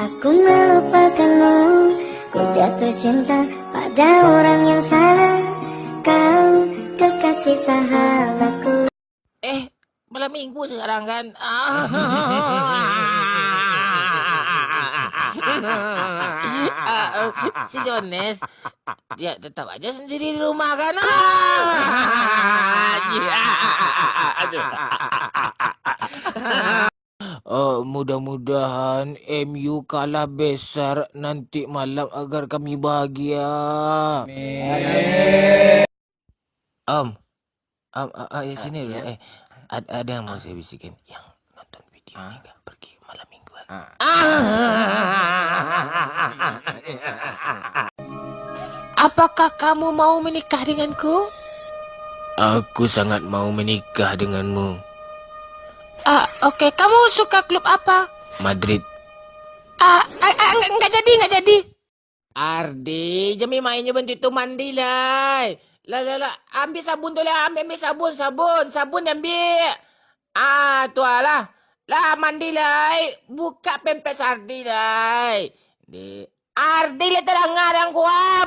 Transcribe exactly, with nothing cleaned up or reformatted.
Aku melupakanmu, ku jatuh cinta pada orang yang salah. Kau kekasih sahabatku. Eh, malam minggu sekarang kan? Ah. Ah, si Jones, ya tetap aja sendiri di rumah kan? Ah. Iya. Aduh. Oh, mudah-mudahan M U kalah besar nanti malam agar kami bahagia. Amin. Om, om, ah, ah, ya, sini dulu. Eh, ad- ada yang mau saya bisikin. Yang nonton video ini nggak pergi malam mingguan. Ah. Apakah kamu mau menikah denganku? Aku sangat mau menikah denganmu. Ah, oke. Kamu suka klub apa? Madrid. Ah, ah, ah, nggak, nggak jadi, nggak jadi. Ardi, jami mainnyo bantuak tu, mandi lai. Lah, lah, lah, ambiak sabun tu lah, ambiak, ambiak sabun, sabun, sabun diambiak. Ah, tu lah. Lah, mandi lai, buka pempek Ardi lai. Di Ardi lah tadanga dang kuah.